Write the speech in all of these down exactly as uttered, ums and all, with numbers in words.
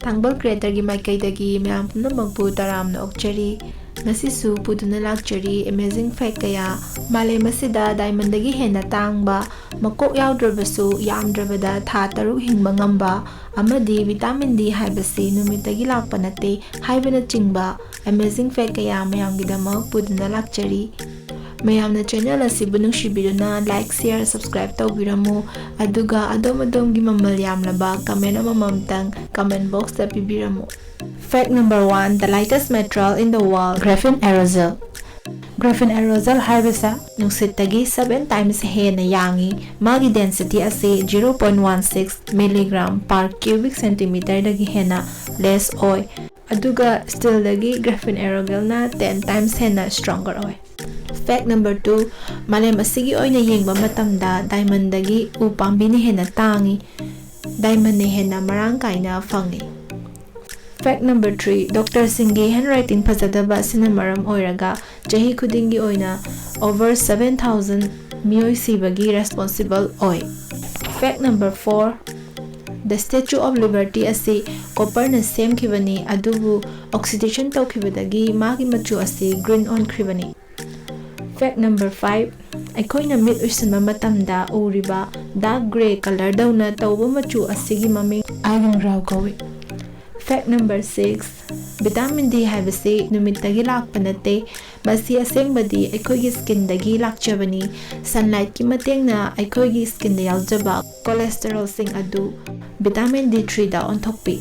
ꯊꯥꯡꯕꯜ ꯀ꯭ꯔꯤꯌꯦꯇꯔꯒꯤ ꯃꯥꯏꯀꯩꯗꯒꯤ ꯃꯌꯥꯝ ꯄꯨꯝꯅꯃꯛꯄꯨ ꯇꯔꯥꯝꯅ ꯑꯣꯛꯆꯔꯤ꯫ ꯉꯁꯤꯁꯨ ꯄꯨꯗꯨꯅ ꯂꯥꯛꯆꯔꯤ amazing fact ꯀꯌꯥ꯫ ꯃꯥꯂꯦꯝ ꯑꯁꯤꯗ ꯗꯥꯏꯃꯟꯗꯒꯤ ꯍꯦꯟꯅ ꯇꯥꯡꯕ, ꯃꯀꯣꯛ ꯌꯥꯎꯗ꯭ꯔꯕꯁꯨ ꯌꯥꯝꯗ꯭ꯔꯕꯗ ꯊꯥ ꯇꯔꯨꯛ ꯍꯤꯡꯕ ꯉꯝꯕ, ꯑꯃꯗꯤ ꯚꯤꯇꯥꯃꯤꯟ ꯗꯤ ꯍꯥꯏꯕꯁꯤ ꯅꯨꯃꯤꯠꯇꯒꯤ ꯂꯥꯛꯄ ꯅꯠꯇꯦ ꯍꯥꯏꯕꯅꯆꯤꯡꯕ amazing fact ꯀꯌꯥ ꯃꯌꯥꯝꯒꯤꯗꯃꯛ ꯄꯨꯗꯨꯅ ꯂꯥꯛꯆꯔꯤ꯫ ꯃꯌꯥꯝꯅ ꯆꯦꯅꯦꯜ ꯑꯁꯤꯕꯨ ꯅꯨꯡꯁꯤꯕꯤꯗꯨꯅ like, share, subscribe ꯇꯧꯕꯤꯔꯝꯃꯨ꯫ ꯑꯗꯨꯒ ꯑꯗꯣꯝ ꯑꯗꯣꯝꯒꯤ ꯃꯃꯜ ꯌꯥꯝꯂꯕ ꯀꯃꯦꯟ ꯑꯃꯃꯝꯇꯪ ꯀꯃꯦꯟ ꯕꯣꯛꯁꯇ ꯄꯤꯕꯤꯔꯝꯃꯨ꯫ Fact number one, the lightest material in the world, graphene aerosol. Graphene aerosol ꯍꯥꯏꯕꯁꯦ ꯅꯨꯡꯁꯤꯠꯇꯒꯤ seven times ꯍꯦꯟꯅ ꯌꯥꯡꯏ꯫ ꯃꯥꯒꯤ density ꯑꯁꯤ zero point one six milligram per cubic centimeterꯗꯒꯤ ꯍꯦꯟꯅ less ꯑꯣꯏ꯫ ꯑꯗꯨꯒ ꯁ꯭ꯇꯤꯜꯗꯒꯤ graphene aerosolꯅ ten times ꯍꯦꯟꯅ stronger ꯑꯣꯏ꯫ Fact number two, ꯃꯥꯂꯦꯝ ꯑꯁꯤꯒꯤ ꯑꯣꯏꯅ ꯌꯦꯡꯕ ꯃꯇꯝꯗ ꯗꯥꯏꯃꯟꯗꯒꯤ ꯎ ꯄꯥꯝꯕꯤꯅ ꯍꯦꯟꯅ ꯇꯥꯡꯏ꯫ ꯗꯥꯏꯃꯟꯅ ꯍꯦꯟꯅ ꯃꯔꯥꯡ ꯀꯥꯏꯅ ꯐꯪꯏ꯫ Fact number three, doctorꯁꯤꯡꯒꯤ handwriting ꯐꯖꯗꯕ ꯑꯁꯤꯅ ꯃꯔꯝ ꯑꯣꯏꯔꯒ ꯆꯍꯤ ꯈꯨꯗꯤꯡꯒꯤ ꯑꯣꯏꯅ over seven thousand ꯃꯤꯑꯣꯏ ꯁꯤꯕꯒꯤ responsible ꯑꯣꯏ꯫ Fact number four, the Statue of Liberty ꯑꯁꯤ copperꯅ ꯁꯦꯝꯈꯤꯕꯅꯤ, ꯑꯗꯨꯕꯨ oxidation ꯇꯧꯈꯤꯕꯗꯒꯤ ꯃꯥꯒꯤ ꯃꯆꯨ ꯑꯁꯤ green ꯑꯣꯟꯈ꯭ꯔꯤꯕꯅꯤ꯫ Fact number five, ꯑꯩꯈꯣꯏꯅ ꯃꯤꯠ ꯎꯏꯁꯤꯟꯕ ꯃꯇꯝꯗ ꯎꯔꯤꯕ dark grey colourꯗꯧꯅ ꯇꯧꯕ ꯃꯆꯨ ꯑꯁꯤꯒꯤ ꯃꯃꯤꯡ Eigengrau ꯀꯧꯏ꯫ Fact number six, vitamin D ꯍꯥꯏꯕꯁꯤ ꯅꯨꯃꯤꯠꯇꯒꯤ ꯂꯥꯛꯄ ꯅꯠꯇꯦ, ꯃꯁꯤ ꯑꯁꯦꯡꯕꯗꯤ ꯑꯩꯈꯣꯏꯒꯤ skinꯗꯒꯤ ꯂꯥꯛꯆꯕꯅꯤ꯫ Sunlightꯀꯤ ꯃꯇꯦꯡꯅ ꯑꯩꯈꯣꯏꯒꯤ skinꯗ ꯌꯥꯎꯖꯕ cholesterolꯁꯤꯡ ꯑꯗꯨ vitamin D threeꯗ ꯑꯣꯟꯊꯣꯛꯄꯤ꯫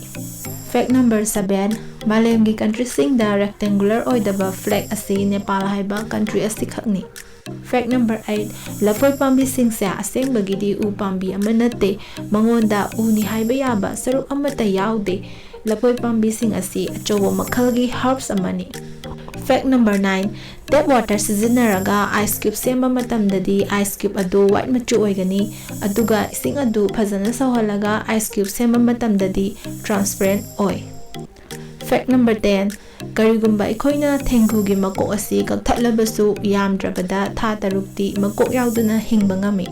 Fact number seven, ꯃꯥꯂꯦꯝꯒꯤ countryꯁꯤꯡꯗ rectangular ꯑꯣꯏꯗꯕ flag ꯑꯁꯤ ꯅꯦꯄꯥꯜ ꯍꯥꯏꯕ country ꯑꯁꯤꯈꯛꯅꯤ꯫ Fact number eight, ꯂꯐꯣꯏ ꯄꯥꯝꯕꯤꯁꯤꯡꯁꯦ ꯑꯁꯦꯡꯕꯒꯤꯗꯤ ꯎ ꯄꯥꯝꯕꯤ ꯑꯃ ꯅꯠꯇꯦ, ꯃꯉꯣꯟꯗ ꯎꯅꯤ ꯍꯥꯏꯕ ꯌꯥꯕ ꯁꯔꯨꯛ ꯑꯃꯠꯇ ꯌꯥꯎꯗꯦ꯫ ꯂꯐꯣꯏ ꯄꯥꯝꯕꯤꯁꯤꯡ ꯑꯁꯤ ꯑꯆꯧꯕ ꯃꯈꯜꯒꯤ herbs ꯑꯃꯅꯤ꯫ Fact number nine, tap water ꯁꯤꯖꯤꯟꯅꯔꯒ ice cube ꯁꯦꯝꯕ ꯃꯇꯝꯗꯗꯤ ice cube ꯑꯗꯨ white ꯃꯆꯨ ꯑꯣꯏꯒꯅꯤ, ꯑꯗꯨꯒ ꯏꯁꯤꯡ ꯑꯗꯨ ꯐꯖꯅ ꯁꯧꯍꯜꯂꯒ ice cube ꯁꯦꯝꯕ ꯃꯇꯝꯗꯗꯤ transparent ꯑꯣꯏ꯫ Fact number ten, ꯀꯔꯤꯒꯨꯝꯕ ꯑꯩꯈꯣꯏꯅ ꯊꯦꯡꯒꯨꯒꯤ ꯃꯀꯣꯛ ꯑꯁꯤ ꯀꯛꯊꯠꯂꯕꯁꯨ, ꯌꯥꯝꯗ꯭ꯔꯕꯗ ꯊꯥ ꯇꯔꯨꯛꯇꯤ ꯃꯀꯣꯛ ꯌꯥꯎꯗꯅ ꯍꯤꯡꯕ ꯉꯝꯃꯤ꯫